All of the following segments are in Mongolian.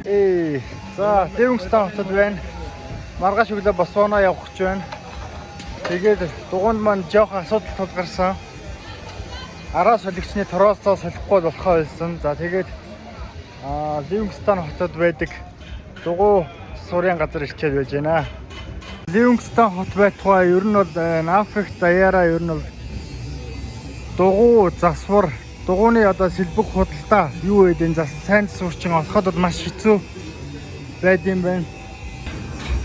Ээ, за Ливингстон хотод байна. Маргааш өглөө Ботсвана явах гэж байна. Тэгээд дугуйнд маань жоохон асуудал тулгарсан. Араа солигчны троосоо солихгүй болохоо байсан. За тэгээд Ливингстон хотод байдаг дугуй сурын газар ирчээд байж байна. Ливингстон хот байтугай ер нь бол Африк даяараа ер нь бол дугуй засвар, дугууны одоо сэлбэг худалдаа юу гэдэг зас сайн засварчин олоход бол маш хэцүү байд юм байна.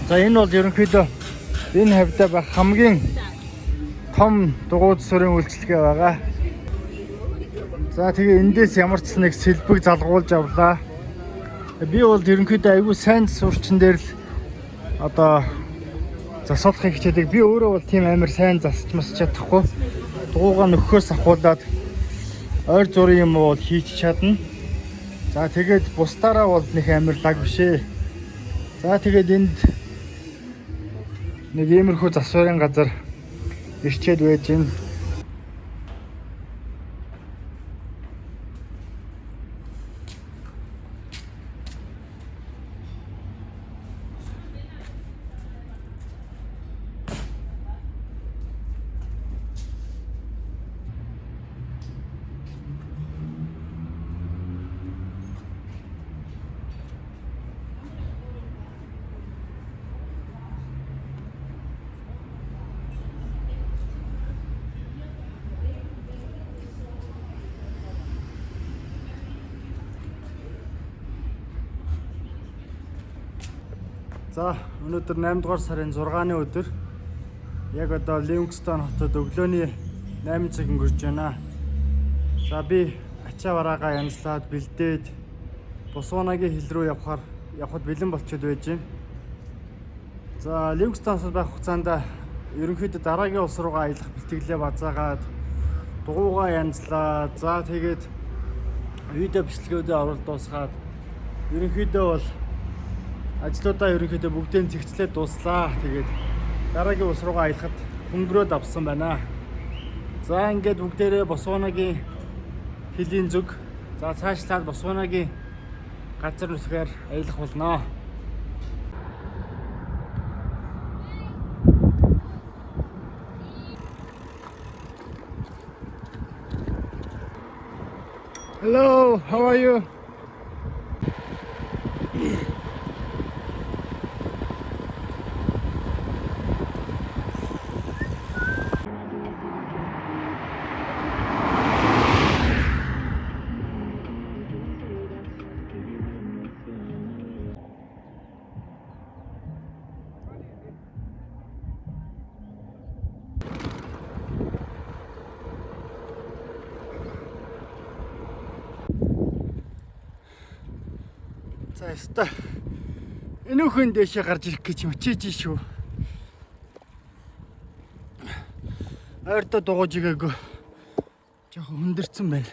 За энэ бол ерөнхийдөө энэ хавьдаа байх хамгийн том дугуй засварын үйлчилгээ байгаа. За тэгээ эндээс ямар ч нэг сэлбэг залгуулж авлаа. Би бол ерөнхийдөө айгүй сайн засварчин дээр л одоо засуулахыг хичээдэг. Би өөрөө бол тийм амар сайн засч масч чадахгүй. Дугуйгаа нөхөхөөс ахуулаад ойр зургийн юм бол хийж чадна. За тэгээд бусдаараа бол нэг амар лаг биш ээ. За тэгээд энд нэг иймэрхүү засварын газар ирчээд байж байна. За өнөөдөр 8 дугаар сарын 6-ны өдөр яг одоо Ливингстон хотод өглөөний 8 цаг өнгөрч байна. За би ачаа бараагаа янзлаад бэлдээд Ботсванагийн хил рүү явхад бэлэн болчиход байж байна. За Ливингстон хотод байх хугацаанд ерөнхийдөө дараагийн улс руугаа аялах бэлтгэлээ базаагаад дугуйгаа янзлаад за тэгээд видео бичлэгүүдээ оруулж дуусгаад ерөнхийдөө бол ажлуудаа ерөнхийдөө бүгдээ зэгцлээд дууслаа. Тэгээд дараагийн улс руугаа аялахад хөнгөрөөд авсан байна. За ингээд бүгдээрээ Ботсванагийн хөлийн зүг. За цаашлаад Ботсванагийн газар нутгаар аялах болно. Hello, how are you? За ёстой. Энүүхэн дээшээ гарч ирэх гэж мчиж шүү. Ойрдоо дугуйж игээгүй. Жоохон хүндэрсэн байна.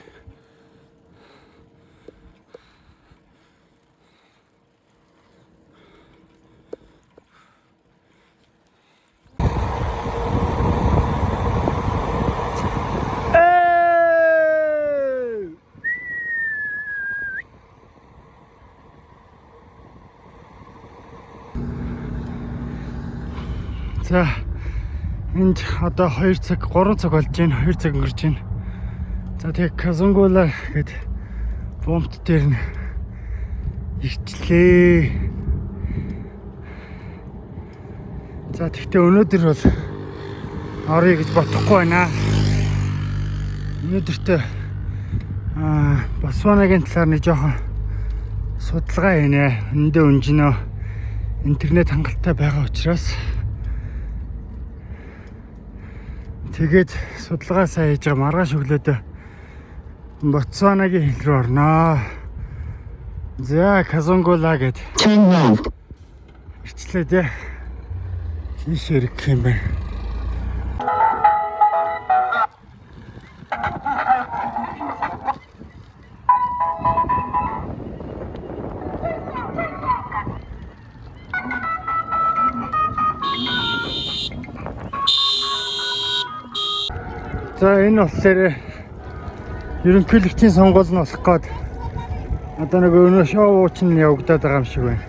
Эй! За энд одоо 2 цаг 3 цаг болж байна. 2 цаг өнгөрч байна. За тэгээ Казунгула гээд бомт дээр нь ирчлээ. За тэгтээ өнөөдөр бол оръё гэж бодохгүй байна. Өнөөдөртөө Ботсванагийн талаар нэг жоохон судалгаа хийнэ. Өндөө өнжинөө интернет хангалттай байгаа учраас тэгээд судалгаа сайн хийж байгаа маргааш өглөөдөө Ботсванагийн хил рүү орноо. За Казунгула гээд Turn left. ирчлээ дээ. Тийш ирэх юм байна. За, энэ болохоор ерөнхийлөгчийн сонгуул нь болох гээд одоо нэг өнөө шоу уучин явагдаад байгаа юм шиг байна.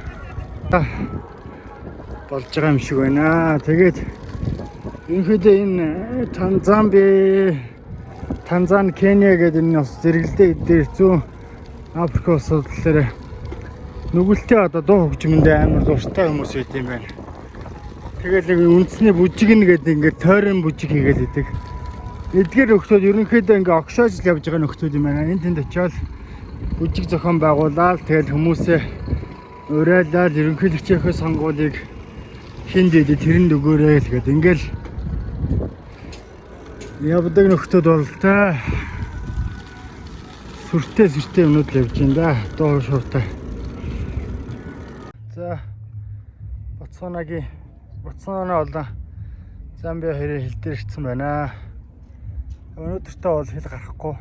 Болж байгаа юм шиг байна. Тэгээд ерөнхийдөө энэ Танзамби, Танзан, Кenya гэдэг энэ бас зэрэгэлдээ дээр зүүн Африк улсууд болохоор нүгэлтэй одоо дуу хөгжмөндөө амар дуртай хүмүүс байт юм байна. Тэгээд нэг үндэсний бүжиг нь гэдэг ингээд тойрон бүжиг хийгээл идэг. Эдгээр нөхдүүд ерөнхийдөө ингээ огшоож л явж байгаа нөхдүүд юм байна. Энэ тэнд очиод бүжиг зохион байгуулаад, тэгэл хүмүүсээ уриалаад, ерөнхийлөгчийнхөө сонгуулийг хин дээд тэрэнд өгөөрэй л гэдэг ингээл явдаг нөхдүүд бол та сүртэй сүртэй юмнууд л явж байна да. Дуу шуутай. За, Ботсванагийн, Ботсвана болон Замбиа хоёрын хил дээр ирсэн байна. Өнөөдөртөө бол хил гарахгүй.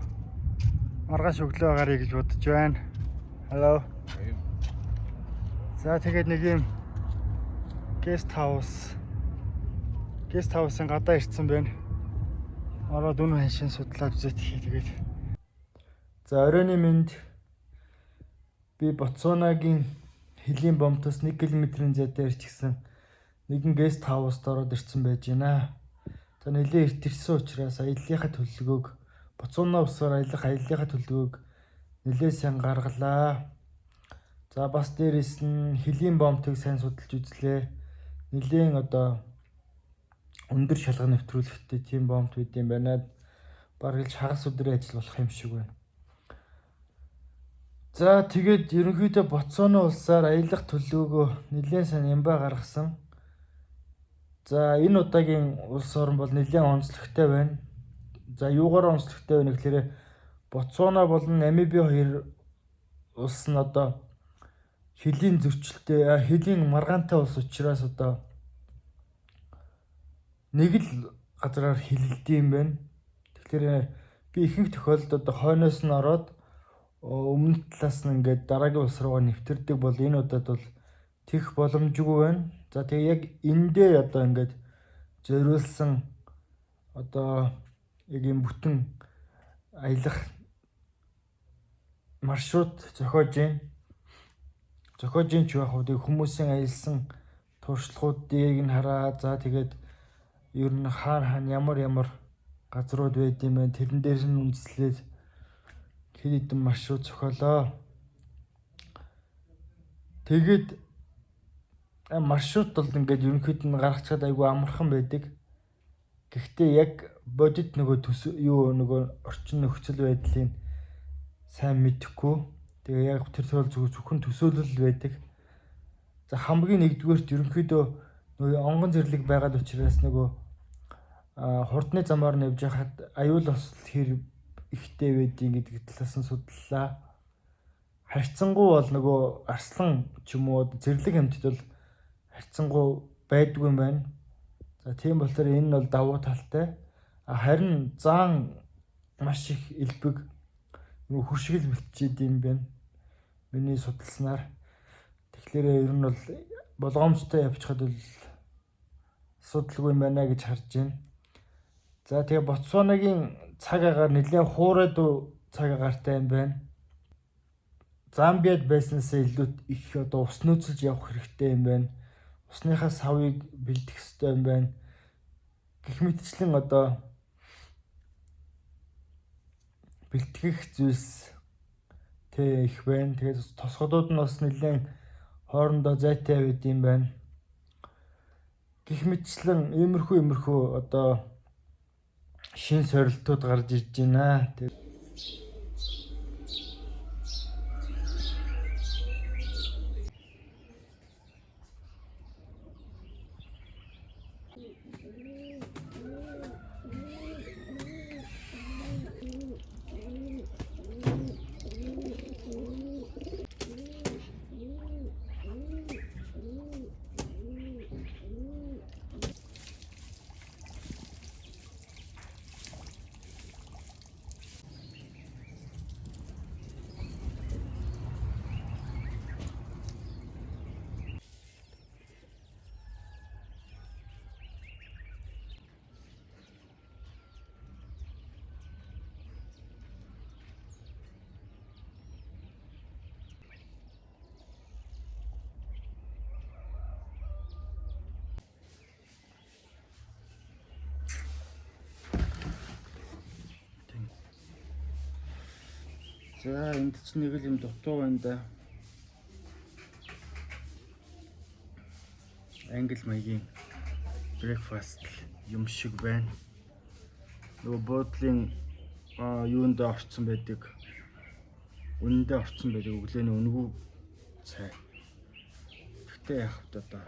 Маргааш өглөө гаръя гэж бодож байна. Hello. За, тэгээд нэг юм guest house, guest house-ын гадаа ирсэн байна. Ороод үнэ ханшин судлаад үзээд хий тэгээд. За, оройн мэнд. Би Ботсванагийн хөлийн бомтоос 1 км-ийн зайтай ирчихсэн нэгэн guest house-д ороод ирсэн байж байна. За, нэлээд эрт ирсэн учраас аяллынхаа төлөвлөгөөг, Ботсвана улсаар аялах аяллынхаа төлөвлөгөөг нэлээд сайн гаргалаа. За, бас дээрэс нь хөлийн бомтыг сайн судалж үзлээ. Нэлээд одоо өндөр шалган нэвтрүүлэхтэй тийм бомт байд юм байна. Бараг л хагас өдрийн ажил болох юм шиг байна. За, тэгээд ерөнхийдөө Ботсвана улсаар аялах төлөвлөгөөгөө нэлээд сайн нямбай гаргасан. За, энэ удаагийн улс орон бол нэлээд онцлогтой байна. За, юугаар онцлогтой вэ гэхээр Ботсвана болон Намиби хоёр улс нь одоо хөлийн зөрчилтэй, хөлийн маргаантай улс учраас одоо нэг л газраар хилэлдэг юм байна. Тэгэхээр би ихэнх тохиолдолд одоо хойноос нь ороод өмнө талаас нь ингээд дараагийн улс руугаа нэвтэрдэг бол энэ удаад бол тех боломжгүй байна. За, тэгээ яг эндээ одоо ингээд зориулсан одоо яг юм бүтэн аялах маршрут зохиож байна. Зохиож байна ч яг хөө хүмүүсийн аялсан туршлагуудыг нь хараа. За, тэгээд ер нь хаана хаана ямар ямар газрууд байд юм бэ? Тэрэн дээр нь үндэслээд хэд хэдэн маршрут зохиолоо. Тэгээд маршрут бол ингээд ерөнхийд нь гаргацгаад айгүй амархан байдаг. Гэхдээ яг бодит нөгөө төс юу нөгөө орчин нөхцөл байдлыг сайн мэдэхгүй. Тэгээ яг тэр тул зөвхөн төсөөлөл байдаг. За, хамгийн нэгдүгээрт ерөнхийдөө нөгөө онгон зэрлэг байгаад учраас нөгөө хурдны замаар нь явж байхад аюул осол хэр ихтэй байдгийг гэдэг талаас нь судлаа. Харьцангуй бол нөгөө арслан ч юм уу зэрлэг амьтад бол харьцангуй байдгүй юм байна. За, тийм болохоор энэ нь бол давуу талтай. Харин зан маш их элбэг нөгөө хөршигэл бэлтжээд юм байна. Миний судалснаар. Тэгэхээр ер нь бол болгоомжтой явчихад бол асуудалгүй юм байна гэж харж байна. За, тэгээ Ботсванагийн цаг агаар нэлээд хуурай дуу цаг агаартай юм байна. Замбиад байснаасаа илүү их одоо ус нөөцөлж явах хэрэгтэй юм байна. Усныхаа савыг бэлдэх хэрэгтэй юм байна. Гэх мэтчлэн одоо бэлтгэх зүйлс тэ их байна. Тэгээд тосгодууд нь бас нэлээд хоорондоо зайтай байд юм байна. Гэх мэтчлэн иймэрхүү одоо шин сорилтууд гарч ирж байна. За, энд чинь нэг л юм дутуу байна да. Англи маягийн breakfast юм шиг байна. Нөгөө буудлын юунд орцсон байдаг. Үнэндээ орцсон байдаг өглөөний үнэгүй цай. Гэхдээ яг хавт одоо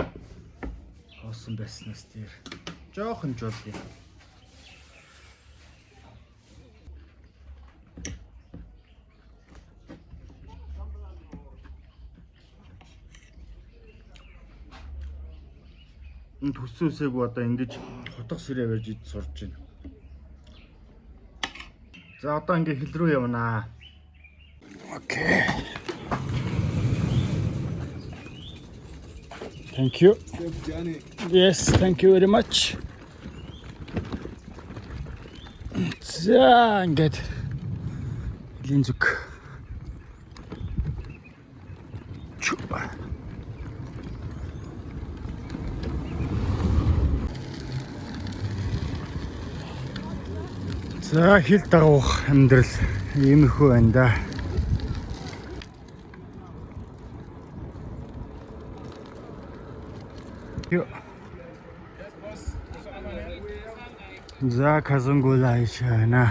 хоосон байснаас тэр жоохон жол юм. Энэ төссөн үсээгүй одоо ингэж хутга сэрээ барьж ид сурж байна. За, одоо ингээ хил рүү явнаа. Okay. Thank you. Safe journey. Yes, thank you very much. За, ингээд хөлийн зүг. Чү. За, хил дагуух амьдрал иймэрхүү байна да. Йо. За, Казангула хайшаана.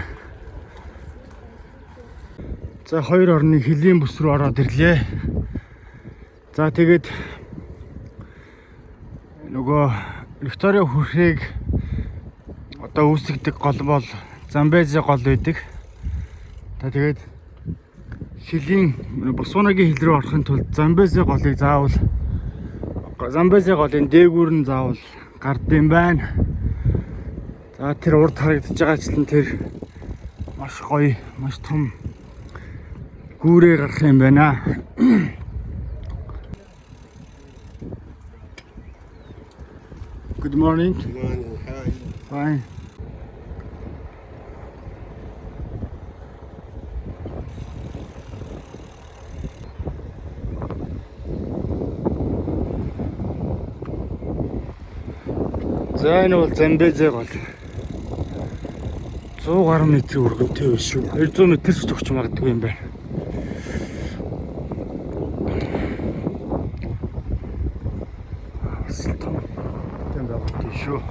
За, хоёр орны хөлийн бүс рүү ороод ирлээ. За, тэгээд нөгөө Виктория хүрхрээг одоо үүсгдэг гол бол Замбези гол байдаг. За, тэгээд хөлийн Ботсванагийн хил рүү орохын тулд Замбези голыг заавал, Замбези голын дээгүүр нь заавал гардсан байна. За, тэр урд харагдаж байгаачлан тэр маш гоё, маш том гүүрээ гарах юм байна. Good morning. Good morning. How are you? Fine. За, энэ бол Замбези гол. 100 гаруй метр өргөнтэй биш шүү. 200 метр ч төгч магадгүй юм байна. Бас том юм байгуулт шүү.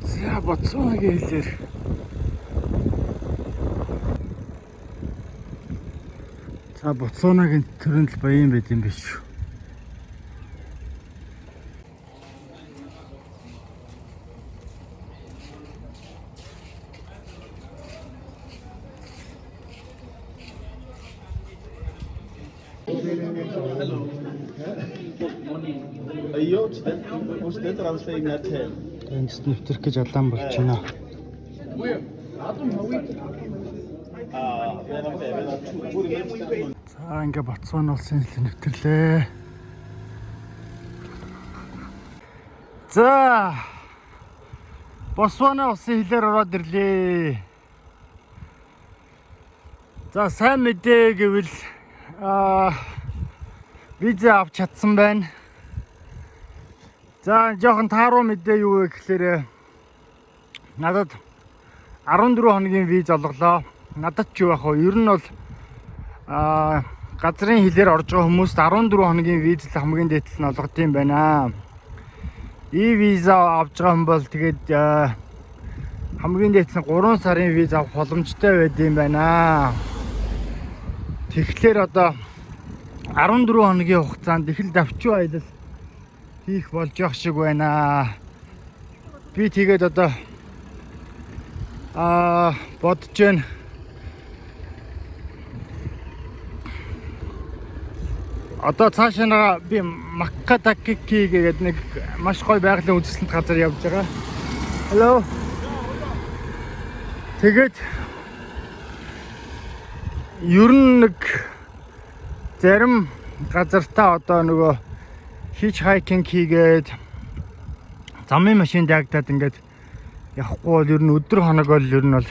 За, Ботсванагийн хилээр. За, Ботсванагийн төрөнд л баян байд юм биш шүү. Ayo, what's transfer in that? Энд нэвтрэх гэж алаан болж байна. За, ингээ Ботсвана улсын хил нэвтрлээ. За, Ботсвана улсын хилээр ороод ирлээ. За, сайн мэдээ гэвэл виза авч чадсан байна. За, жоохон тааруу мэдээ юу вэ гэхлээр надад 14 хоногийн виз олголоо. Надад ч юу яах вэ? Ер нь бол газрын хилээр орж байгаа хүмүүст 14 хоногийн виз л хамгийн дээд нь олгод юм байна. E-виза авч байгаа хүн бол тэгээд хамгийн дээд нь 3 сарын виз авах боломжтой байд юм байна. Тэгэхээр одоо 14 хоногийн хугацаанд их л давчуу аялал хийх болж явах шиг байна. Би тэгээд одоо бодож байна. Одоо цаашаа нэг би Маккатакики гэдэг нэг маш гоё байгалийн үзэсгэлэнт газар явж байгаа. Hello. Тэгээд ер нь нэг зарим газартаа одоо нөгөө hitch hiking хийгээд, замын машин дайгдаад ингээд явахгүй бол ер нь өдөр хоног бол ер нь бол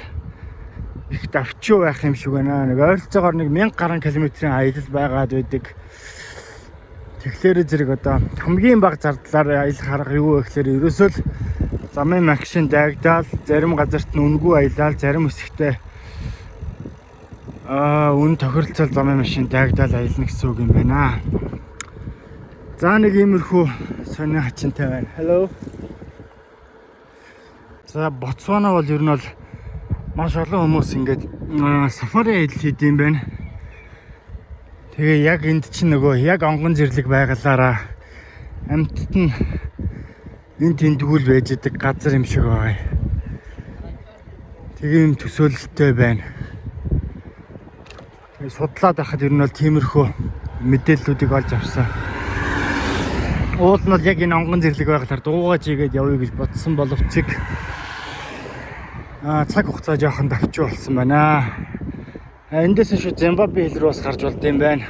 их давчуу байх юм шиг байна. Нэг ойролцоогоор нэг 1000 гаруй километрийн аялал байгаад байдаг. Тэгэхээр зэрэг одоо хамгийн бага зардлаар аялах арга юу вэ гэхээр ерөөсөө л замын машин дайгдаал, зарим газарт нь үнэгүй аялал, зарим хэсэгтээ Үн тохиролцоол замын машин дайгдаал аялна гэсэн үг юм байна. За, нэг иймэрхүү сонин хачинтай байна. Hello. За, Ботсвана бол ер нь бол маш олон хүмүүс ингээд сафари аялал хийдэг юм байна. Тэгээ яг энд чинь нөгөө яг онгон зэрлэг байгалаараа амьтад нь энэ тэндгүүл байж идэг газар юм шиг байгаа. Тэгээ юм төсөөлөлттэй байна. Тэгээ судлаад байхад ер нь бол тиймэрхүү мэдээллүүдийг олж авсан. Уул нь бол яг энэ онгон зэрлэг байгалаар дуугаж игээд явъя гэж бодсон боловч цаг хугацаа жоохон давчуу болсон байна. Эндээс нь шүү Зимбабве хэл рүү бас гарч болд юм байна.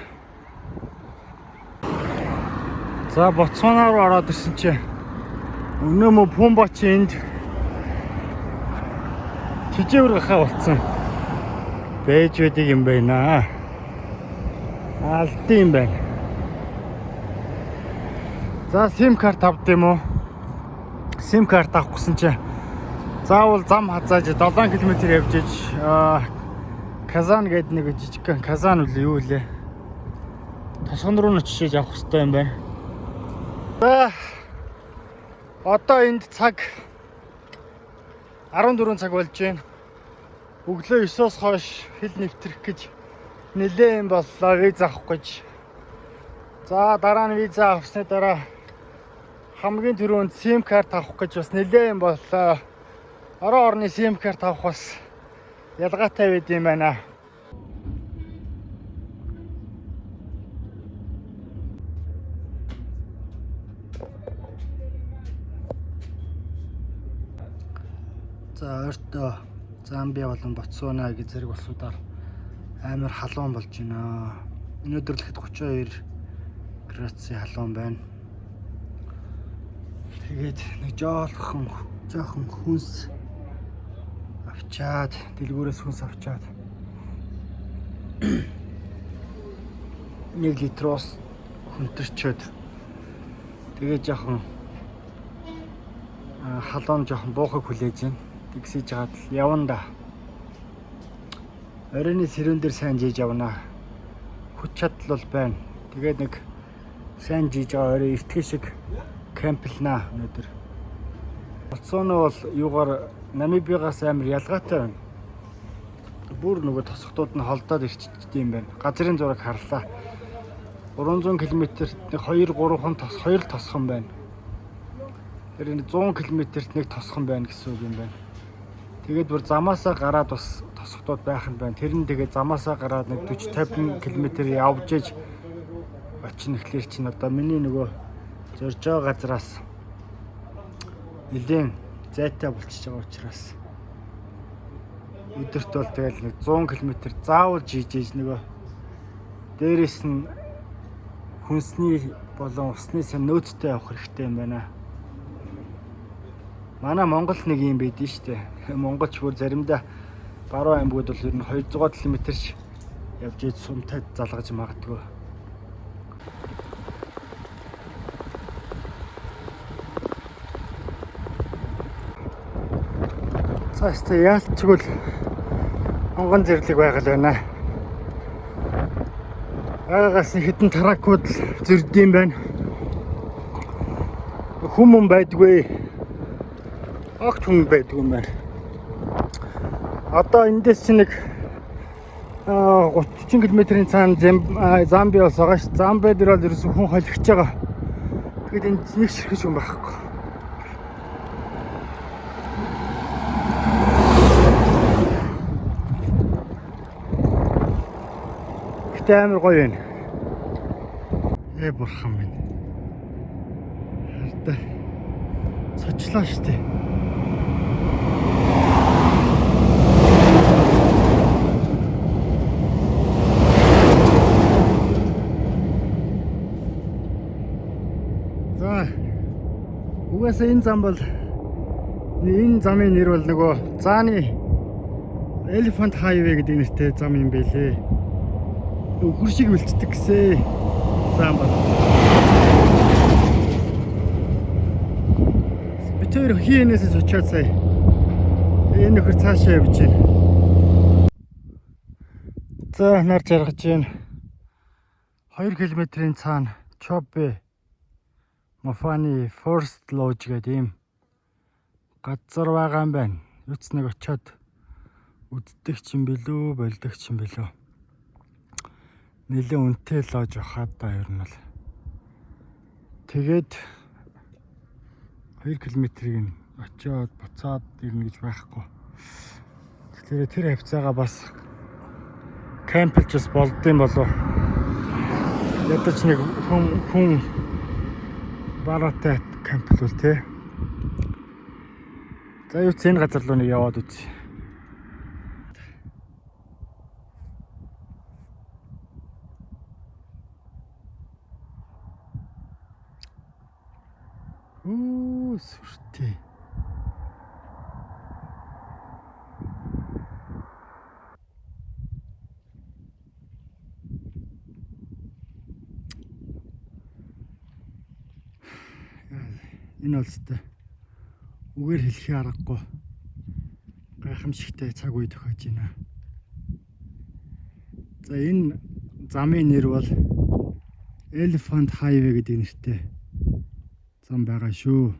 За, Ботсвана руу ороод ирсэн чи өнөө мө Пумба чи энд чижээвэр гахаа болцсон. Бэж байдаг юм байна. Алдсан юм байна. За, SIM карт авд юм уу? SIM карт авах гэсэн чи заавал зам хазааж 7 км явж иж Казан гэдэг нэг жижигхэн Казан үл юу лээ. Тосгон руу нь очиж авах хэрэгтэй юм байна. За, одоо энд цаг 14 цаг болж байна. Өглөө 9-оос хойш хэл нэвтрэх гэж нэлээд юм боллоо, виз авах гэж. За, дараа нь виза авсны дараа хамгийн түрүүнд SIM карт авах гэж бас нэлээд юм боллоо. Орон орны SIM карт авах бас ялгаатай байд юм байна. За, ойртоо Замби болон Ботсвана гэж зэрэг улсуудаар амар халуун болж байна. Өнөөдөр л хэд 32 градусын халуун байна. Тэгээд нэг жоохон хүнс авчаад, дэлгүүрээс хүнс авчаад, 1 литр ус хүнтэрчөөд, тэгээд жоохон халуун жоохон буухыг хүлээж байна. Тэгсэж хагаад л явна да. Оройн сэрүүн дээр сайн жийж явна. Хүч чадал бол байна. Тэгээд нэг сайн жийж байгаа, орой эртгий шиг camp лнаа өнөөдөр. Ботсвана бол юугаар Намибигаас амар ялгаатай байна. Бүр нөгөө тосготууд нь холдоод ирчдэг юм байна. Газрын зураг харлаа. 300 км-т нэг 2 3хан тос, 2 тосхон байна. Тэр энэ 100 км-т нэг тосхон байна гэсэн үг юм байна. Тэгээд бүр замаасаа гараад бас тосготууд байх нь байна. Тэр нь тэгээд замаасаа гараад нэг 40 50 км явж иж очино гэхлээр чинь одоо миний нөгөө зорж байгаа газраас нэлээд зайтай болчихж байгаа учраас өдөрт бол тэгэл нэг 100 км заавал жийж иж нөгөө дээрэс нь хүнсний болон усны сан нөөцтэй явах хэрэгтэй юм байна. Манай Монгол нэг юм байдэн штэ. Монголч бүр заримдаа баруун аймагуд бол ер нь 200 км ш явж иж сумтай залгаж магадгүй. За, өстой яалтчгүй л онгон зэрлэг байгаль байна. Байгаагаас нь хэдэн truck ууд л зөрдөм байна. Хүм юм байдгүй. Огт хүн байдгүй юм байна. Одоо эндээс чинь нэг 30 км-ийн цаана Замби бас байгаа ш. Замби дээр бол ерөөсөн хүн холигч байгаа. Тэгэхэд энд нэг ширхэж хүн байхгүй. Гэтэ амар гоё байна. Ээ, бурхан минь. Хардаа. Цочлоо штэ. За. Угаасаа энэ зам бол, энэ замын нэр бол нөгөө зааны Elephant Highway гэдэг нэртэй зам юм бэлээ. Үхэр шиг бэлчдэг гэсэн зам бол. Бид хоёр хийнээс очиод сая. Энэ нөхөр цаашаа явж байна. За, нар жаргаж байна. 2 км-ийн цаана Chobe Mopane Forest Lodge гэдэг ийм газар байгаа юм байна. Юуц нэг очиод үздэг ч юм билүү, болдог ч юм билүү. Нэлээд үнэтэй lodge байхад да ер нь бол. Тэгээд 2 км-ийг нь очиод буцаад ирнэ гэж байхгүй. Тэгэхээр тэр хавцаагаа бас camp лж бас болдсон болов. Ядаж нэг хүн бараатай camp лвал те. За, юу ч энэ газар руу нэг яваад үзье. Үу, сүртэй. Энэ бол ёстой үгээр хэлэхийн аргагүй гайхамшигтай цаг үе тохиож байна. За, энэ замын нэр бол Elephant Highway гэдэг нэртэй зам байгаа шүү.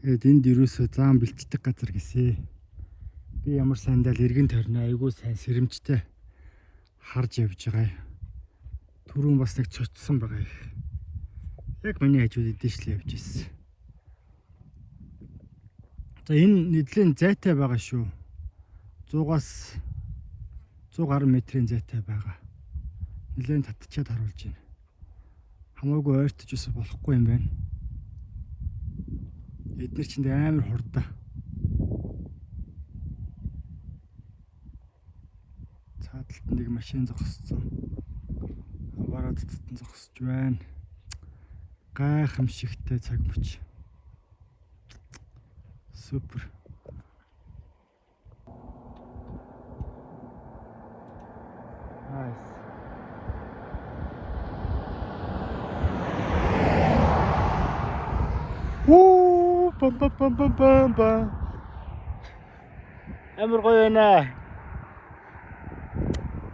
Тэгээд энд ерөөсөө зам бэлчдэг газар гэсэн. Би ямар сандал эргэн тойрноо айгүй сайн сэрэмжтэй харж явж байгаа юм. Түрүүн бас нэг цочсон байгаа их. Яг миний хажууд идэвчлээ явж ирсэн. За, энэ нэлийн зайтай байгаа шүү. 100-аас 100 гаруй метрийн зайтай байгаа. Нэлээд татчаад харуулж байна. Хамаагүй ойртож бас болохгүй юм байна. Эднэр чинь амар хурдан. Цаадалт нэг машин зогссон. Аваараа татсан зогсож байна. Гайхамшигтай цаг мөч. Супер. Nice. Уу, пам пам пам пам пам пам. Амар гоё байна.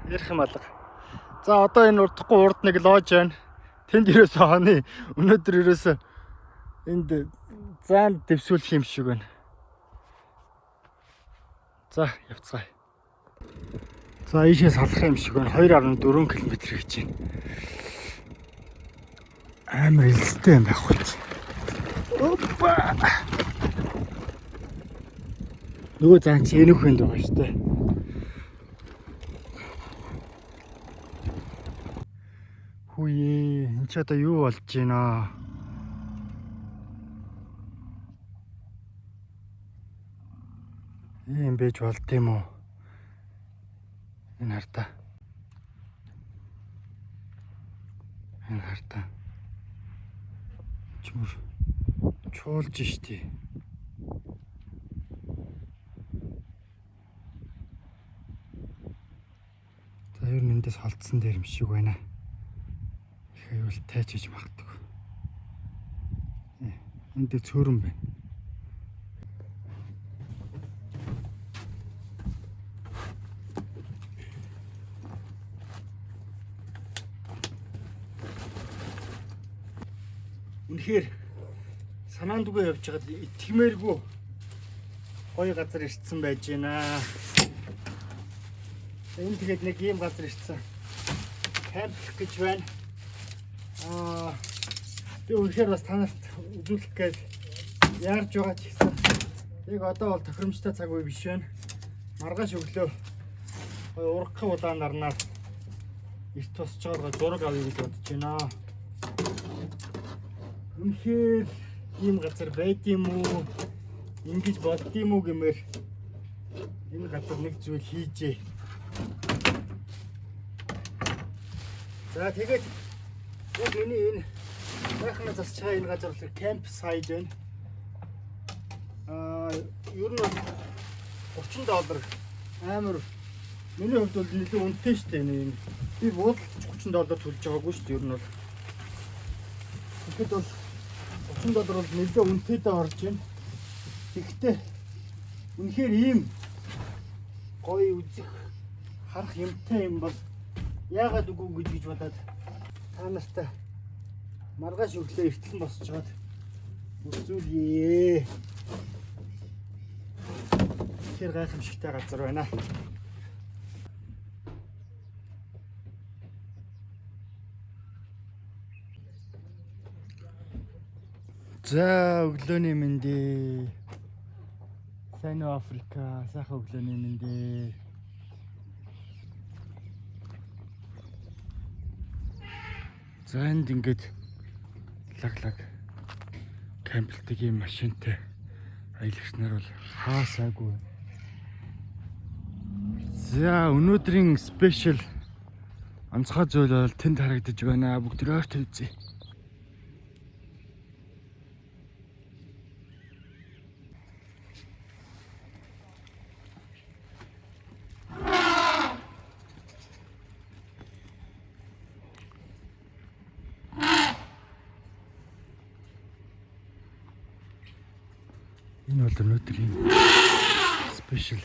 Ярих юм алга. За, одоо энэ урдахгүй урд нэг lodge байна. Тэнд ерөөсөө хоноо өнөөдөр ерөөсөө энд заан дэвсүүлэх юм шиг байна. За, явцгаая. За, ийшээ салах юм шиг байна. 2.4 км гэж байна. Амар элстэй юм байх үү. Опа. Нөгөө зан чи энэх хүнд байгаа шүү дээ. Хүүе, энэ ч одоо юу болж байна? Ийм байж болд юм уу? Энэ хартаа. Энэ хартаа. Чүр чуулж штий. За, ер нь эндээс холдсон дээр юм шиг байна. Их аюул тайчиж магадгүй. Энд дээр цөөрөн байна. Үнэхээр санаандгүй явж байгаад итгэмээргүй гоё газар ирсэн байж байна. Энэ тэгээд нэг ийм газар ирсэн. Camp лах гэж байна. Би үнэхээр бас та нарт үзүүлэх гээд яарж байгаа ч гэсэн яг одоо бол тохиромжтой цаг үе биш байна. Маргааш өглөө гоё ургах улаан нарнаар эрт босч байгаа зураг авъя гэж бодож байна. Үнэхээр ийм газар байд юм уу? Ингэж болд юм уу гэмээр энэ газар нэг зүйл хийжээ. За, тэгээд яг миний энэ сайхан засч байгаа энэ газар болохоор camp site байна. Ер нь бол 30 доллар амар миний хувьд бол нэлээд үнэтэй шүү дээ энэ. Би буудалд 30 доллар төлж байгаагүй шүү дээ ер нь бол. Тэгэхэд бол 30 доллар бол нэлээд үнэтэй орж байна. Тэгэхдээ Үнэхээр ийм гоё үзэх харах юмтай юм бол яагаад үгүй гэж гэж бодоод та нартай маргааш өглөө эртлэн босчоод үзүүлье. Тэгэхээр гайхамшигтай газар байна. За өглөөний мэнд ээ. Сайн уу Африка, сайхан өглөөний мэнд ээ. За энд ингээд лаг лаг camp лдаг ийм машинтай аялагч нар бол хаасаагүй. За өнөөдрийн special онцгой зүйл бол тэнд харагдаж байна. Бүгд ойрт үзье. Энэ бол өнөөдрийн special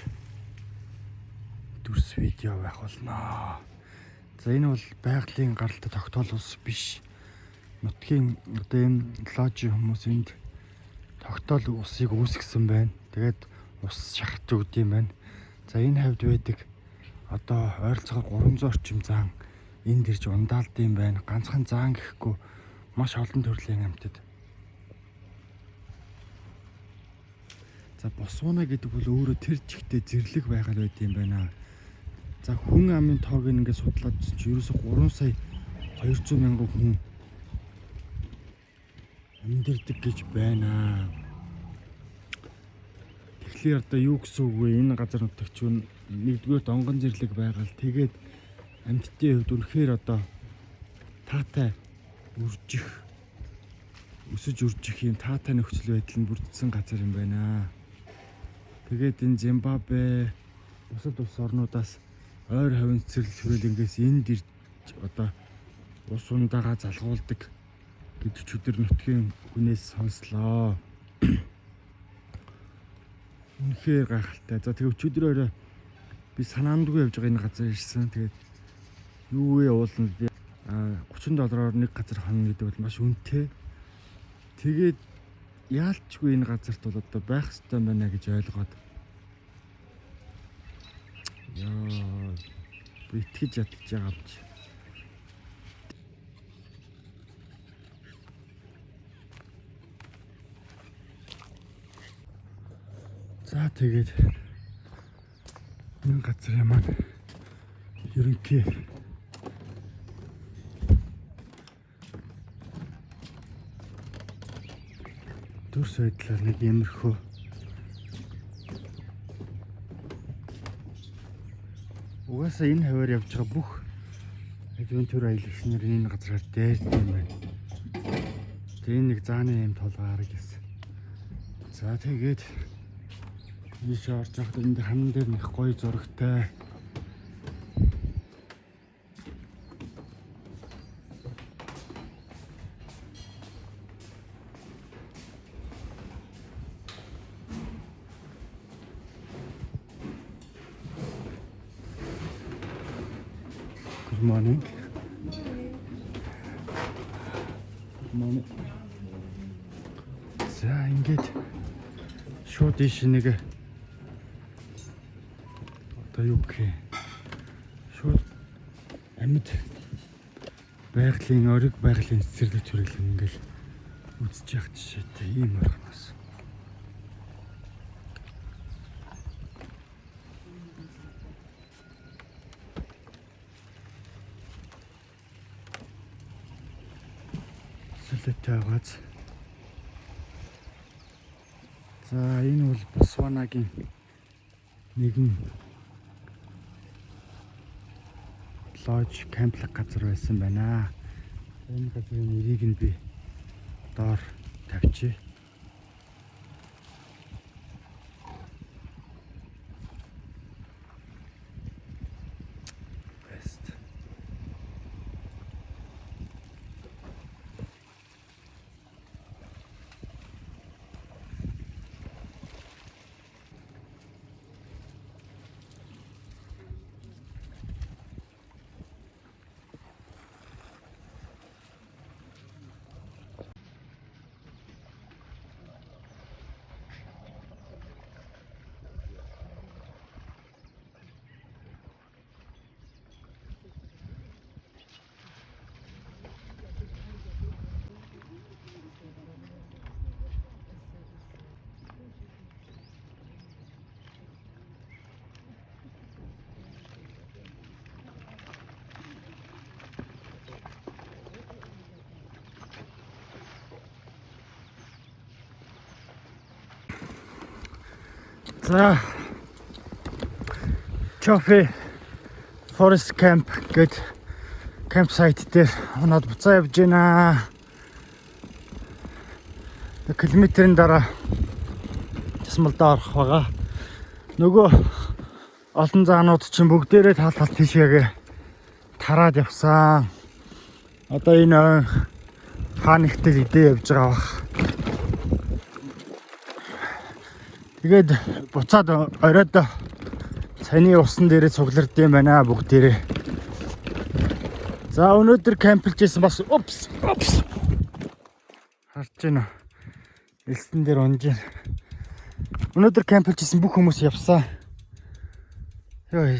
дүрс видео байх болно. За энэ бол байгалийн гаралтай тогтоол ус биш. Нутгийн одоо энэ lodge ийн хүмүүс энд тогтоол усыг үүсгэсэн байна. Тэгээд ус шахаж өгд юм байна. За энэ хавьд байдаг одоо ойролцоогоор 300 орчим заан энд ирж ундаалд юм байна. Ганцхан заан гэхгүй маш олон төрлийн амьтад. За Ботсвана гэдэг бол өөрөө тэр чигтээ зэрлэг байгаль байд юм байна. За хүн амын тоог ингээд судлаад үзсэн чинь ерөөсө 3 сая 200 мянган хүн амьдардаг гэж байна. Тэгэхээр одоо юу гэсэн үг вэ? Энэ газар нутагч нь нэгдүгээрт онгон зэрлэг байгаль тэгээд амьтдын хувьд үнэхээр одоо таатай үржих өсөж үржих юм таатай нөхцөл байдал нь бүрдсэн газар юм байна. Тэгээд энэ Зимбабве бусад улс орнуудаас ойр хавийн цэцэрлэг хүрээлэнгээс энд ирж одоо ус ундаага залгуулдаг гэж өчигдөр нутгийн хүнээс сонслоо. Үнэхээр гайхалтай. За тэгээ өчигдөр орой би санаандгүй явж байгаа энэ газар ирсэн. Тэгээд юу вэ ууланд би 30 доллараар нэг газар хонно гэдэг бол маш үнэтэй. Тэгээд яалчгүй энэ газарт бол одоо байх ёстой байна гэж ойлгоод яа би итгэж ядаж байгаа юм чи. За тэгээд энэ газрын маань ерөнхий дүрс байдлаар нэг иймэрхүү угаасаа энэ хаваар явж байгаа бүх adventure аялагч нар энэ газраар дээрдэг юм байна. Тэгээ энэ нэг зааны юм толгой арга гэсэн. За тэгээд ийш орж явахдаа энд хан дээр нэг гоё зурагтай. Good morning. Good morning. За ингээд шууд ийш нэг одоо юу гэх юм шууд амьд байгалийн ориг байгалийн цэцэрлэг төрөл ингээл үзэж явах жишээтэй ийм орхоноос. Солиотой байгааз. За энэ бол Ботсванагийн нэгэн lodge camp лах газар байсан байна. Энэ газрын нэрийг нь би доор тавьчих. Best. За, Chobe Forest Camp гээд campsite дээр унаад буцаа явж байна. Нэг километрийн дараа тасмалдаа орох байгаа. Нөгөө олон заанууд чинь бүгдээрээ тал тал тийшээгээ тараад явсан. Одоо энэ ойн хаа нэгтэл идээ явж байгаа бах. Тэгээд буцаад оройд цанийн усан дээрээ цуглардсан юм байна бүгдээрээ. За, өнөөдөр camp лж исэн бас упс упс харж байна. Элсэн дээр унж байна. Өнөөдөр camp лж исэн бүх хүмүүс явсан. Йоо.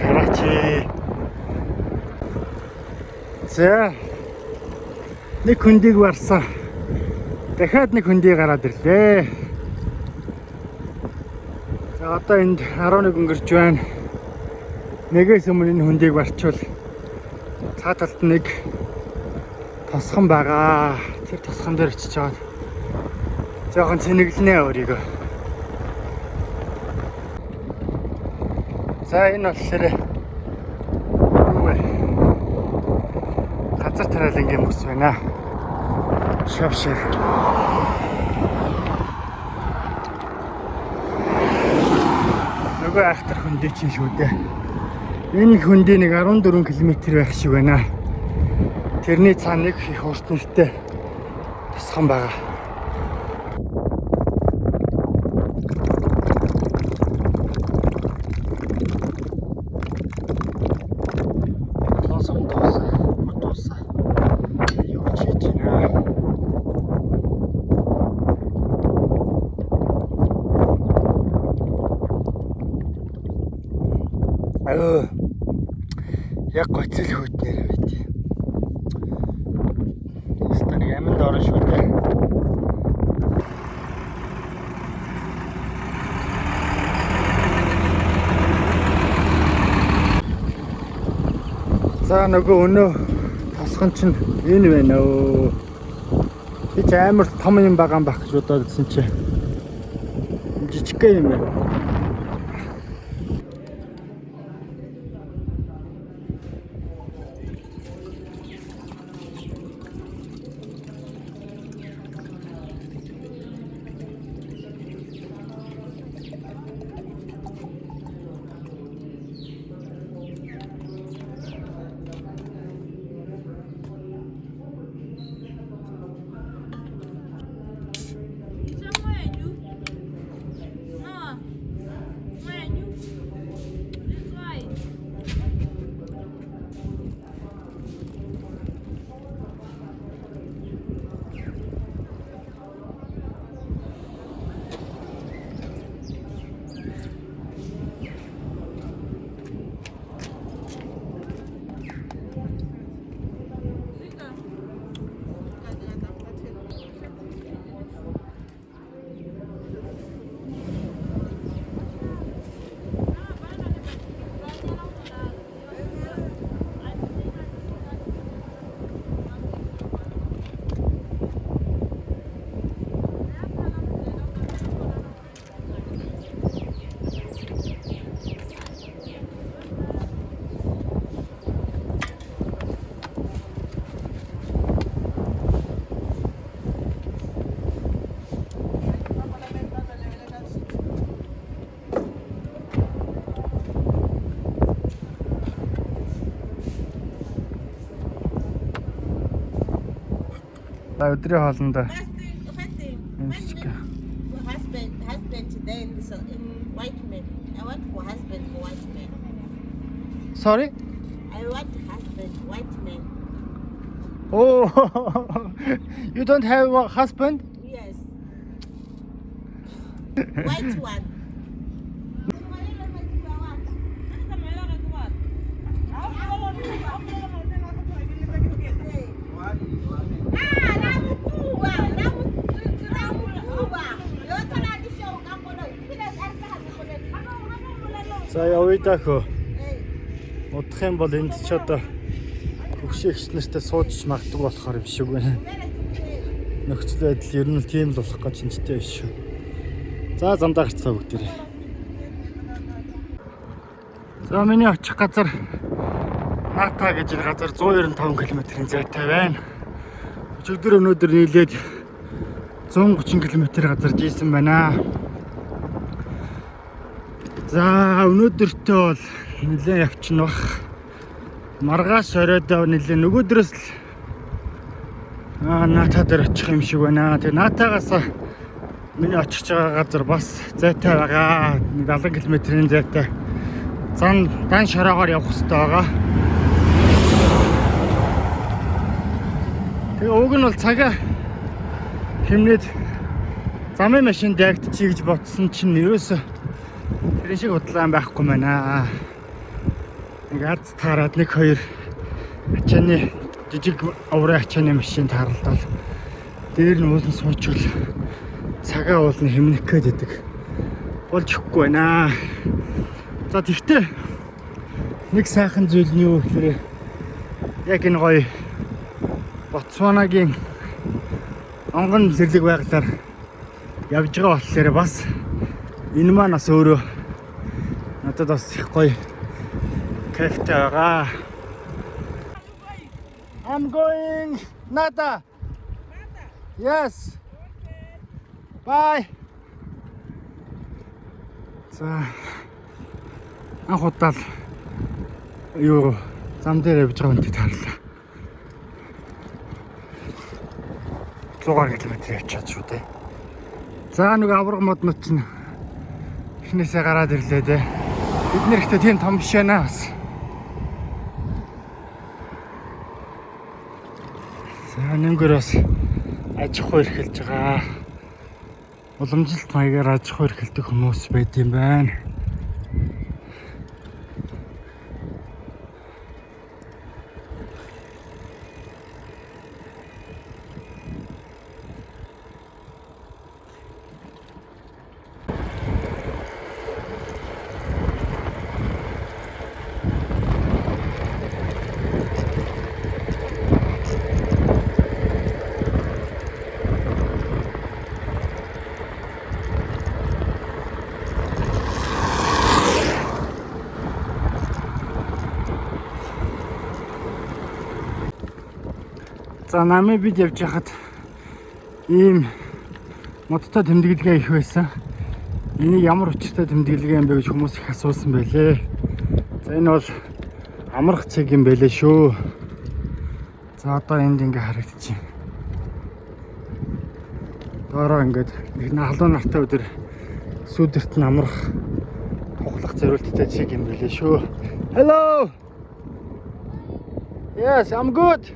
Хараач. За. Нэг хөндийг барсан. Дахиад нэг хөндий гараад ирлээ. За, одоо энд 11 өнгөрч байна. Нэгээс өмнө энэ хөндийг барчвал цаа талд нэг тосгон байгаа. Тэр тосгон дээр очиж аваад жоохон цэнэглэнэ өөрийгөө. За, энэ болохоор юу вэ? Газар тариалангийн бүс байна. Шав шиг. Нөгөө айхтар хөндий чинь шүү дээ. Энэ хөндий нэг 14 км байх шиг байна. Тэрний цаана нэг их урт нэртэй тосгон байгаа. Толсон тоосон, модуусан. Юу ч хийж байна. Аа. Яг гоцол хүйтнээр байт. Өстө нэг аминд орно шүү дээ. За, нөгөө өнөө тосгон чинь энэ байна өө. Би ч амар том юм байгаа юм байх гэж бодоод ирсэн чи. Жижигхэн юм байна. No. Mwenyu. Letswai. За, өдрийн хоолондоо Husband, husband, husband, then so in white man. I want for husband for white man. Sorry? I want husband, white man. Oh, you don't have a husband? Yes. White one. За явъя даа хөө. Удах юм бол энд ч одоо хөгшин эгч нартай сууж магадгүй болохоор юм шиг байна. Нөхцөл байдал ер нь л тийм л болох гэж шинжтэй биш шүү. За замдаа гарцгаа бүгдээрээ. За миний очих газар Ната гэж энэ газар 195 км-ийн зайтай байна. Өчигдөр өнөөдөр нийлээд 130 км газар жийсэн байна. За өнөөдөртөө бол нэлээд явчихна бах. Маргааш оройд нэлээд нөгөөдрөөс л Ната дээр очих юм шиг байна. Тэгээ Натагаас миний очих байгаа газар бас зайтай байгаа. 70 км-ийн зайтай. Зан дан шороогоор явах хэрэгтэй байгаа. Тэгээ уг нь бол цагаа хэмнээд замын машин дайгдчихъя гэж бодсон чинь ерөөсө тэр шиг худлаа байхгүй байна. Нэг аз таарад нэг хоёр ачааны жижиг оврын ачааны машин тааралдаал дээр нь уулан суучвал цагаа уулна хэмнэх гээд байдаг. Болж өгөхгүй байна. За тэгтээ нэг сайхан зүйл нь юу гэхээр яг энэ гоё Ботсванагийн онгон зэрлэг байгалаар явж байгаа болохоор бас энэ маань бас өөрөө надад бас их гоё кайфтай байгаа. I'm going Nata. Yes. Bye. За анх удаа л юу зам дээр явж байгаа хүнтэй таарлаа. 100 км явчихад шүү дээ. За нэг авраг моднууд чинь эхнээсээ гараад ирлээ дээ. Бид нэр ихтэй тийм том биш байна бас. За нэнгэр бас аж ахуй эрхэлж байгаа. Уламжлалт маягаар аж ахуй эрхэлдэг хүмүүс байд юм байна. За Намибид явж байхад ийм модтой тэмдэглэгээ их байсан. Энийг ямар учиртай тэмдэглэгээ юм бэ гэж хүмүүс их асуусан байлээ. За энэ бол амрах цэг юм байлээ шүү. За одоо энд ингээ харагдчихэв. Доороо ингээд их халуун нартай өдөр сүүдэрт нь амрах хуглах зориулттай цэг юм байлээ шүү. Hello. Yes, I'm good.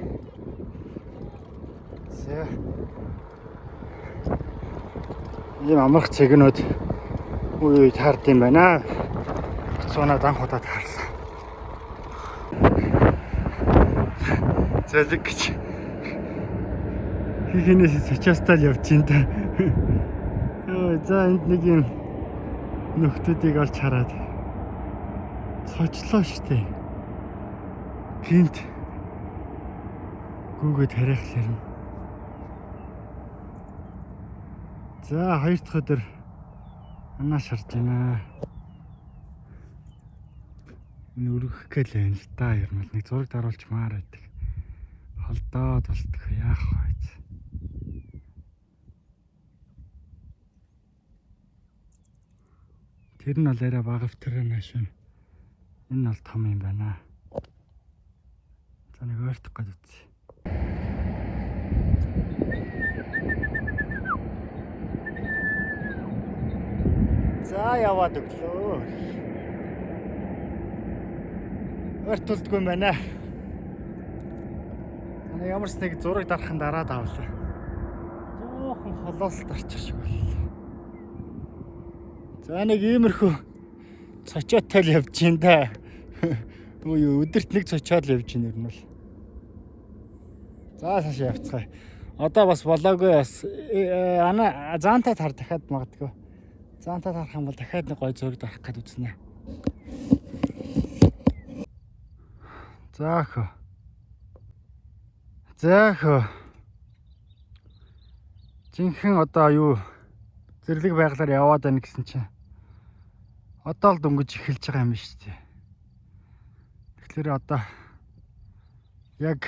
За. Ийм амрах цэгнүүд үе үе таард юм байна. Ботсванад анх удаа таарлаа. Зэлэг гэж. Хинээс цочоостай л явж ин та. Йоо, за энд нэг юм нөхдүүдийг олж хараад цочлоо штэ. Гинт гүүгээд харихлаар нь. За хоёр дахь өдөр анаа шарж байна. Энэ өргөх гээл байна л да. Ер нь бол нэг зураг даруулчмаар байдаг. Холдоод болтго яах вэ? Тэр нь бол арай бага тэр нааш. Энэ бол том юм байна. За нэг ойртох гээд үзье. За яваад өглөө. Ойртуулдгүй юм байна. Нэг ямар ч нэг зураг дарахын дараад авлаа. Жоохон холоос дарчих шиг боллоо. За нэг иймэрхүү цочоотой л явж байна да. Үгүй өдөрт нэг цочоод л явж байна ер нь бол. За цаашаа явцгаая. Одоо бас болоогүй бас ана заантай тар дахиад магадгүй. Заантай тарах юм бол дахиад нэг гой зураг дарах гээд үзнэ. За хөө. За хөө. Жинхэнэ одоо юу зэрлэг байгалаар яваад байна гэсэн чинь одоо л дөнгөж эхэлж байгаа юм шүү дээ. Тэгэхээр одоо яг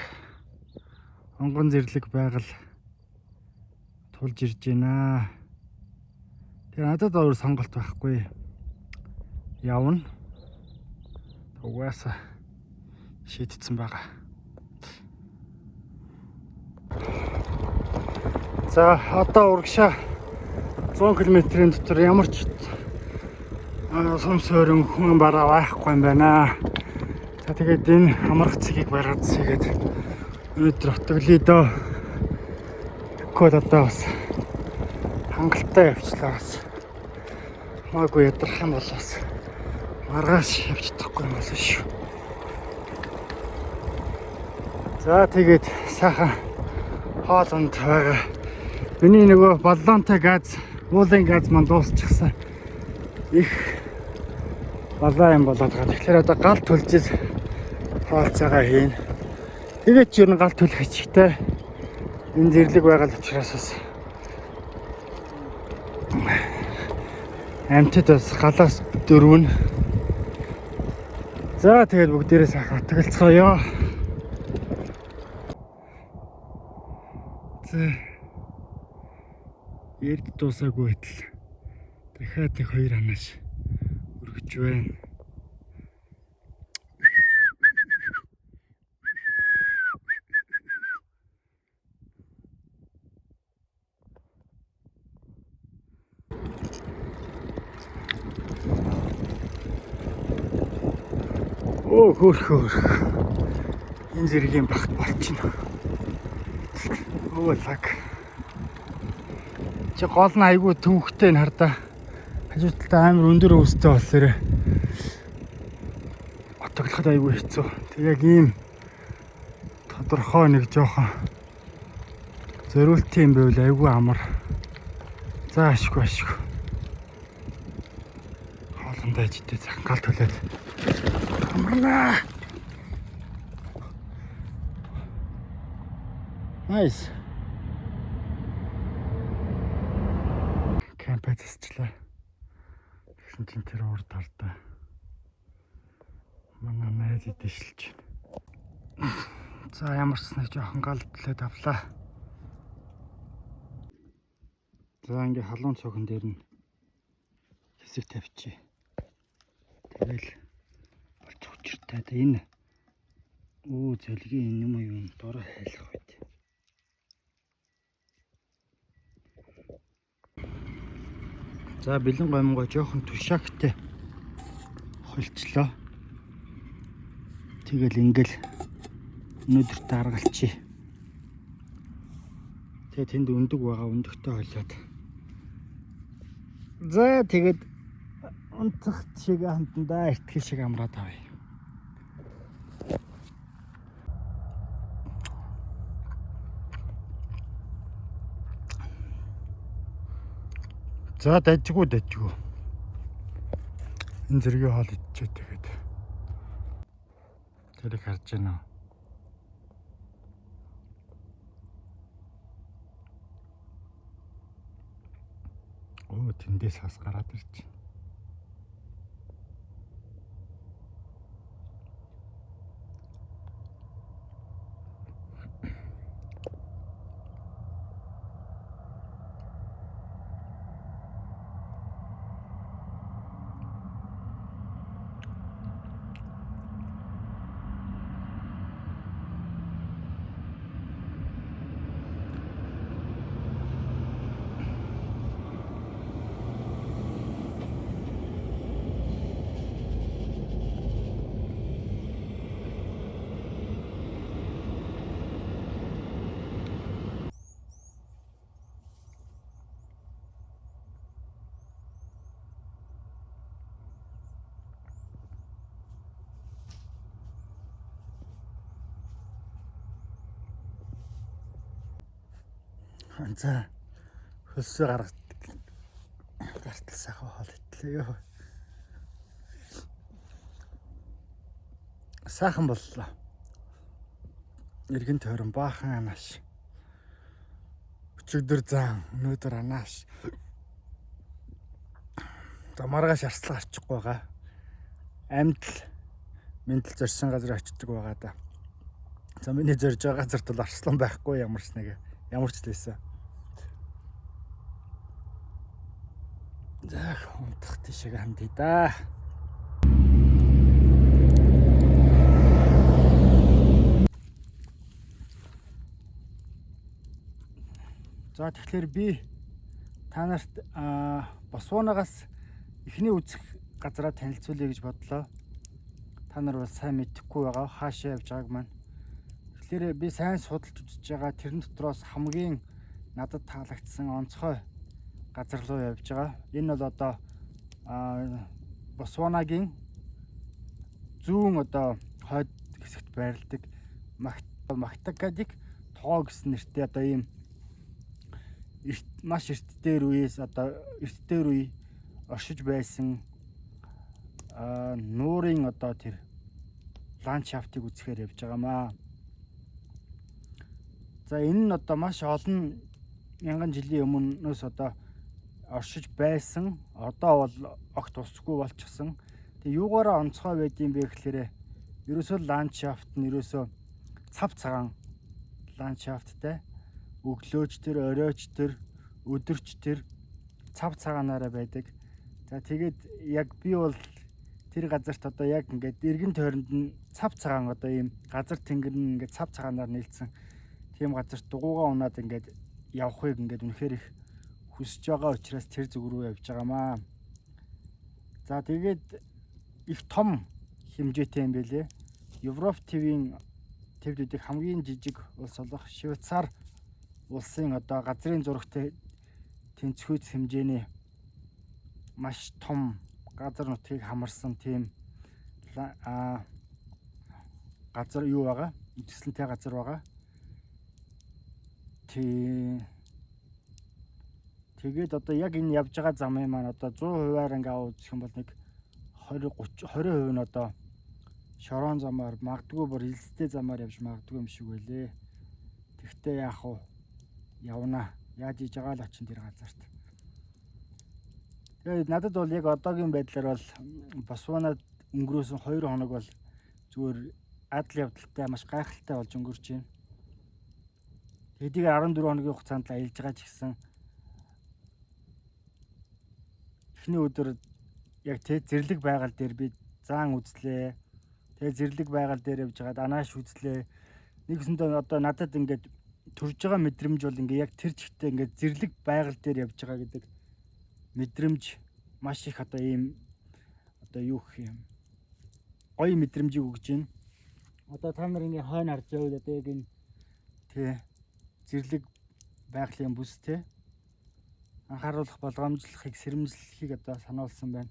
онгон зэрлэг байгаль тулж ирж байна. Тэгээ надад өөр сонголт байхгүй. Явна. Угаасаа шийдсэн байгаа. За одоо урагшаа 100 км-ийн дотор ямар ч сум суурин хүн бараа байхгүй юм байна. За тэгээд энэ амарх цэгийг бариад сийгээд өнөөдөр отоглоё дөө. Тэгэхгүй бол одоо бас хангалттай явчлаа бас. Хамаагүй ядрах юм бол бас маргааш явж чадахгүй юм болно шүү. За тэгээд сайхан хоолунд байгаа. Миний нөгөө баллонтой газ, уулын газ маань дуусчихсан. Их балаа юм болоод байгаа. Тэгэхээр одоо гал түлжил хоолцоогоо хийн. Тэгээд ч ер нь гал түлэх хичээтэй. Энэ зэрлэг байгаль учраас бас амьтад бас галаас дөрвөн. За тэгээд бүгдээрээ сайхан отголцгоё. За эрд дуусаагүй байтал дахиад их хоёр ханаас өргөж байна. Оо хөөх хөөх. Энэ зэргийн багт болчихно. Оо лаг. Чи гол нь айгүй төвхтэй н хардаа. Хажуу талдаа амар өндөр өвстэй болохоор отоглоход айгүй хэцүү. Тэг яг ийм тодорхой нэг жоохон зориултын юм байвал айгүй амар. За ашгүй ашгүй. Хоолундаа ижидээ цахан гал төлөөд амарнаа. Nice. Camp ээ засчлаа. Тэгсэн чинь тэр урд талдаа манай найз идэшилж байна. За ямар ч нэг жоохон гал төлөөд авлаа. За ингээ халуун цөөхөн дээр нь хэсэг тавьчих. Тэгэл болчих учиртай. Тэ энэ өө зөлгийн юм уу юм дорой хайлах байт. За бэлэн гомгоо жоохон тушаагтай холчлоо. Тэгэл ингээл өнөөдөртөө аргалчи. Тэгээ тэнд өндөг байгаа өндөгтэй холиод. За тэгээд унтах шиг хантандаа эртгэл шиг амраад авъя. За дажгүй дажгүй. Энэ зэргийн хоол идчихээ тэгээд. Тэрийг харж байна уу? Оо тэндээс хас гараад ирж байна. За хөлсөө гаргад гартал сайхан хоол идлээ ёо. Сайхан боллоо. Эргэн тойрон баахан анааш. Өчигдөр заан, өнөөдөр анааш. За маргааш арслан арчихгүй байгаа. Амьдл мэндэл зорьсон газар очдөг байгаа да. За миний зорж байгаа газарт бол арслан байхгүй ямар ч нэг ямар ч лээсэн. За унтах тийшээ хандъя да. За тэгэхээр би та нарт Ботсванагаас эхний үзэх газараа танилцуулъя гэж бодлоо. Та нар бол сайн мэдэхгүй байгаа хаашаа явж байгааг маань. Тэгэхээр би сайн судалж үзэж байгаа тэрэн дотроос хамгийн надад таалагдсан онцгой газар руу явж байгаа. Энэ бол одоо Ботсванагийн зүүн одоо хойд хэсэгт байрладаг Мактакадик тоо гэсэн нэртэй одоо ийм маш эрт дээр үеэс одоо эрт дээр үе оршиж байсан нуурын одоо тэр ландшафтыг үзэхээр явж байгаамаа. За энэ нь одоо маш олон мянган жилийн өмнөөс одоо оршиж байсан. Одоо бол огт усгүй болчихсон. Тэгээ юугаараа онцгой байдсан бэ гэхээр ерөөсөө ландшафт нь ерөөсөө цав цагаан ландшафттай. Өглөөч тэр, оройч тэр, өдөрч тэр цав цагаанаараа байдаг. За тэгээд яг би бол тэр газарт одоо яг ингээд эргэн тойронд нь цав цагаан одоо ийм газар тэнгэр нь ингээд цав цагаанаар нийлсэн тийм газарт дугуугаа унаад ингээд явахыг ингээд үнэхээр их хүсэж байгаа учраас тэр зүг рүү явж байгаамаа. За тэгээд их том хэмжээтэй юм бэлээ. Европ твийн твд үдих хамгийн жижиг улс болох Швейцар улсын одоо газрын зурагтай тэнцвүүц хэмжээний маш том газар нутгийг хамарсан тийм газар юу байгаа? Үзэсгэлэнтэй газар байгаа. Тэгээд одоо яг энэ явж байгаа замын маань одоо 100%-аар ингээ аваад үзэх юм бол нэг 20 30 20% нь одоо шорон замаар магадгүй бүр элстэй замаар явж магадгүй юм шиг байлээ. Тэгтээ яах вэ? Явна. Яаж хийж байгаа л очин тэр газарт. Тэгээд надад бол яг одоогийн байдлаар бол Ботсванад өнгөрөөсөн 2 хоног бол зүгээр адал явдалтай маш гайхалтай болж өнгөрч байна. Хэдийгээр 14 хоногийн хугацаанд л аялж байгаа ч гэсэн эхний өдөр яг тэ зэрлэг байгаль дээр би заан үзлээ. Тэгээ зэрлэг байгаль дээр явж байгаад анааш үзлээ. Нэгсэндээ одоо надад ингээд төрж байгаа мэдрэмж бол ингээ яг тэр чигтээ ингээд зэрлэг байгаль дээр явж байгаа гэдэг мэдрэмж маш их одоо ийм одоо юу гэх юм гоё мэдрэмжийг өгж байна. Одоо та нар ингээ хойно харж байвал одоо яг энэ тэ зэрлэг байгалийн бүс тэ анхааруулах болгоомжлохыг сэрэмжлэхийг одоо сануулсан байна.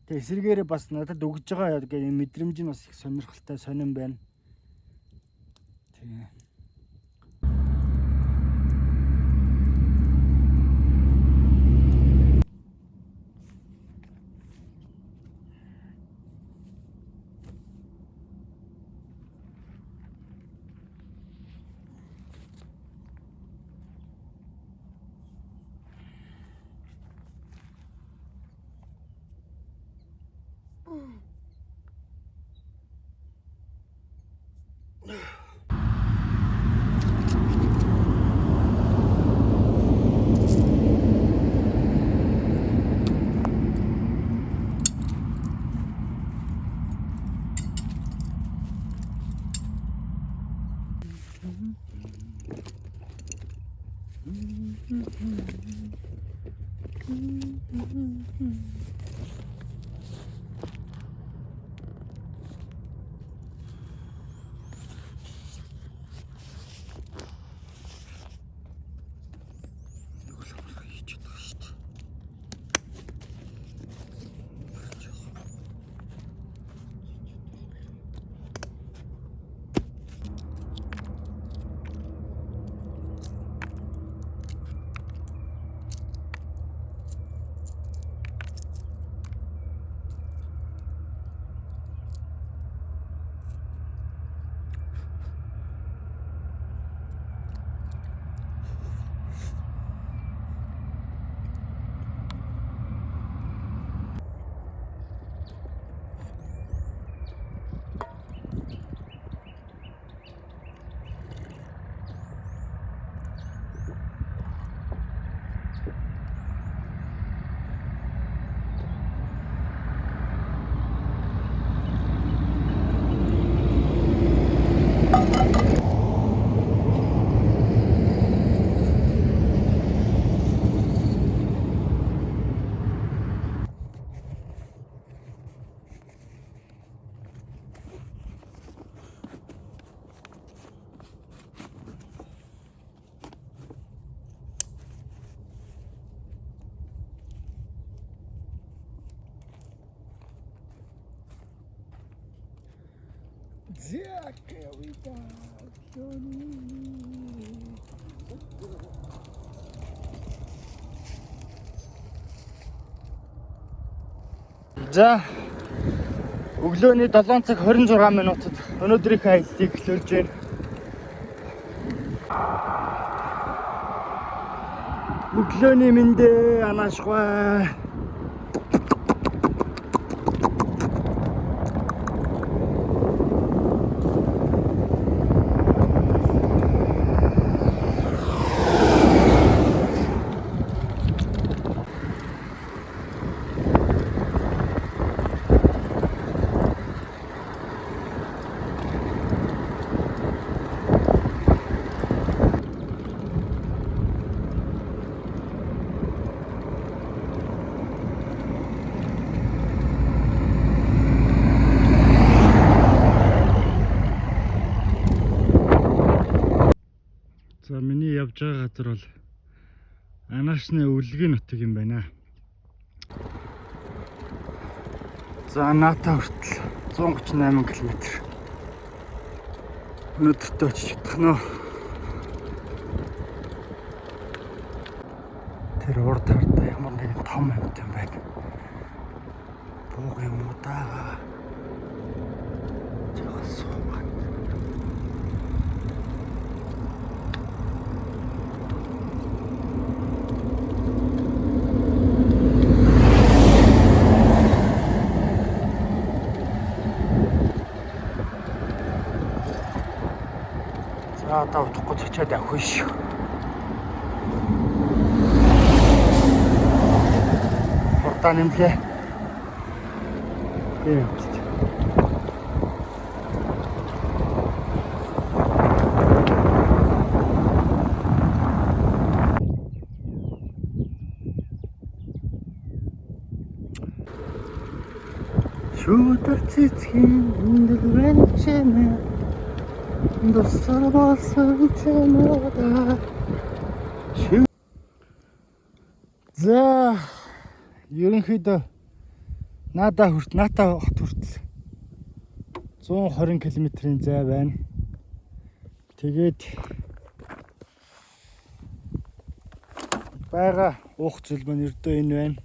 Тэгээ эсрэгээрээ бас надад өгж байгаа яг энэ мэдрэмж нь бас их сонирхолтой сонин байна. Тэгээ За, өглөөний 7 цаг 26 минутад өнөөдрийнхөө аяллыг эхлүүлж байна. Өглөөний мэнд ээ, анаашгүй. За, миний явж байгаа газар бол Анаашны өвлгийн нутаг юм байна. За, Ната хүртэл 138 км. Өнөөдөртөө очиж чадах нь уу? Тэр урд хардаа ямар нэгэн том амьтан байна. Бууг юм уу даа. Жохон суугаад. За, одоо удахгүй цочоод авах шүү. Хурдаа нэмлээ. Тийм үү. Шүдэр цэцгийн өндөрлөн чимээ. Дусар болсон чимээ. За, ерөнхийдөө Нада хүрт Ната хот хүртэл 120 км-ийн зай байна. Тэгээд байгаа уух зүйл маань ердөө энэ байна.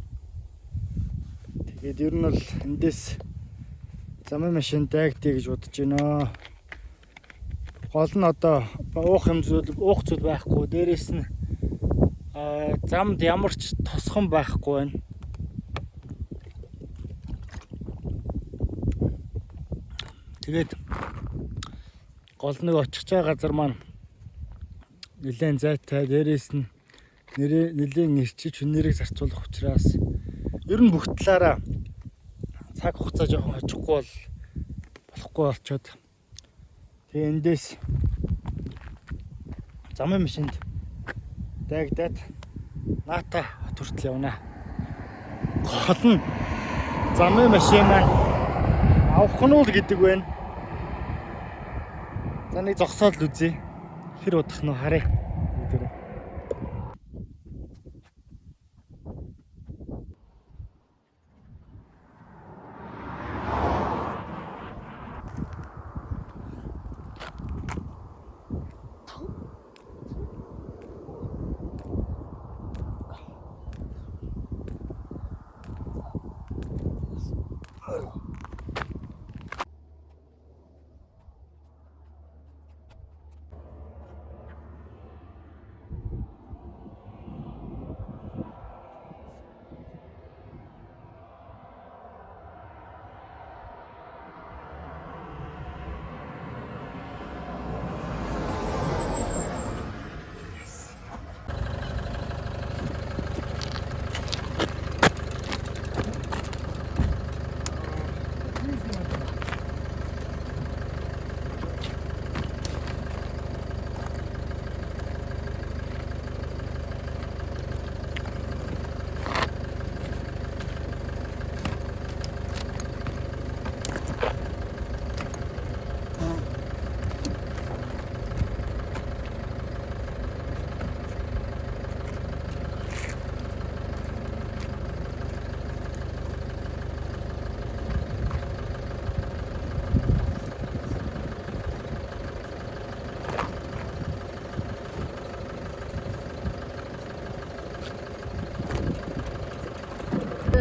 Тэгээд ер нь бол эндээс замын машин дайгдъя гэж бодож байна. Гол нь одоо уух юм зүйл, уух зүйл байхгүй. Дээрээс нь замд ямар ч тосхон байхгүй байна. Тэгээд гол нэг очих байгаа газар маань нэлээд зайтай. Дээрээс нь нэлээд нэрчиж хүнээрийг зарцуулах учраас ер нь бүх талаараа цаг хугацаа жоохон хожихгүй бол болохгүй болчоод тэгээ эндээс замын машинд дайгдаад Ната хот хүртэл явна. Гол нь замын машин маань авах нь уу гэдэг байна. За, нэг зогсоод л үзье. Хэр удах нь харъя. Бүгдээрээ.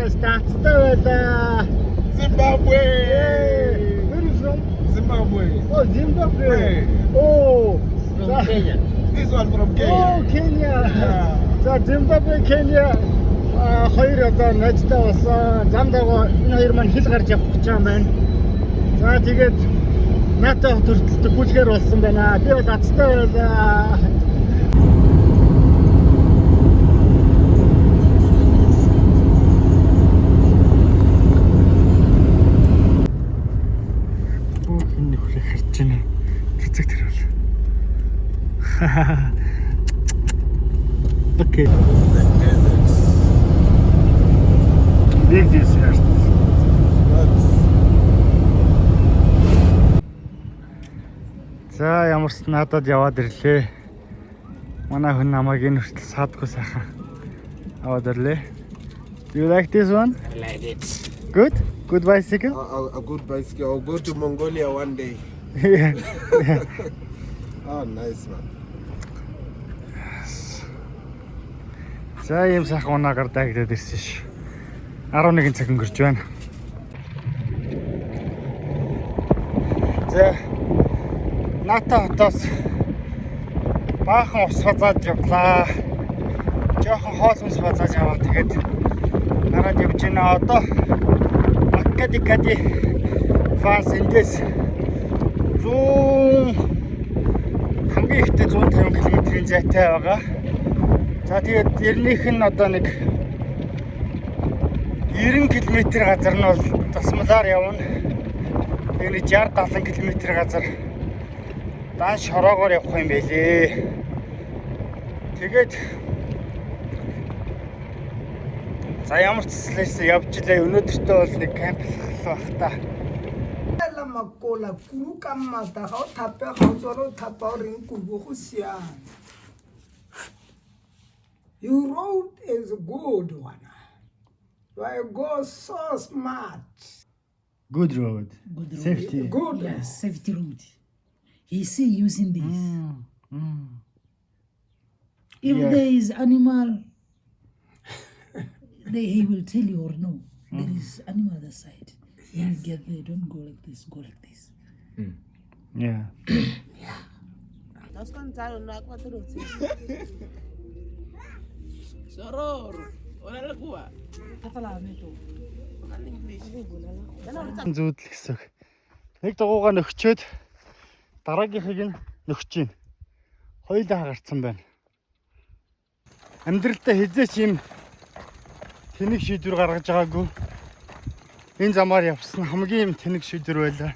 Статтай байлаа. Zimbabwe. Where you from? Zimbabwe. Oh, Zimbabwe. Hey. Oh. From Kenya. This one from Kenya. Oh, Kenya. Yeah. За, Zimbabwe, Kenya хоёр одоо найзтай болсон. Зам дагуу энэ хоёр маань хил гарч явах гэж байгаа юм байна. За, тэгээд НАТО хүртэл гүйлгээр болсон байна. Би бол азтай байлаа. Бүх энэ нөхрийг харж байна. Цэцэг тэр бол. Okay. The desert. Big desert. That's За, ямар ч надад яваад ирлээ. Манай хүн намайг энэ хүртэл саадгүй сайхан аваад ирлээ. Do you like this one? I like it. Good? Good bicycle? a good bicycle. I'll go to Mongolia one day. Yeah. Oh, nice man. За, ийм сайхан унаагаар дагдаад ирсэн ш. 11 цаг өнгөрч байна. За, Ната хотоос баахан ус базааж явлаа. Жохон хоол хүнс базааж аваа, тэгээд гараад явж байна. Одоо Макадикади Falls эндээс 100, хамгийн ихдээ 150 км-ийн зайтай байгаа. За, тэгээд эрнийх нь одоо нэг 90 км газар нь бол тасмалаар явна. Тэгээ нэг 60 70 км газар дан шороогоор явах юм байлээ. Тэгээд за, ямар ч цэцлээс явж илээ. Өнөөдөртөө бол нэг camp лах байх та. La makola kubu ka mmata ga o thape ga o tswale o thapa o reng kubu go siame. Your road is good one. You go so smart. Good road. Good road. Safety. Good. Yes, safety road. He see using this. If there is animal, he will tell you or no. There is animal that side. When you get there, don't go like this, go like this. Yeah. Sororo. Ora kuwa. Зүүдэл гэсэн үг. Нэг дугуугаа нөхчөөд дараагийнхыг нь нөхөж чинь. Хоёулаа хагарцсан байна. Амьдралдаа хэзээ ч ийм тэнэг шийдвэр гаргаж байгаагүй. Энэ замаар явсан хамгийн юм тэнэг шийдвэр байлаа.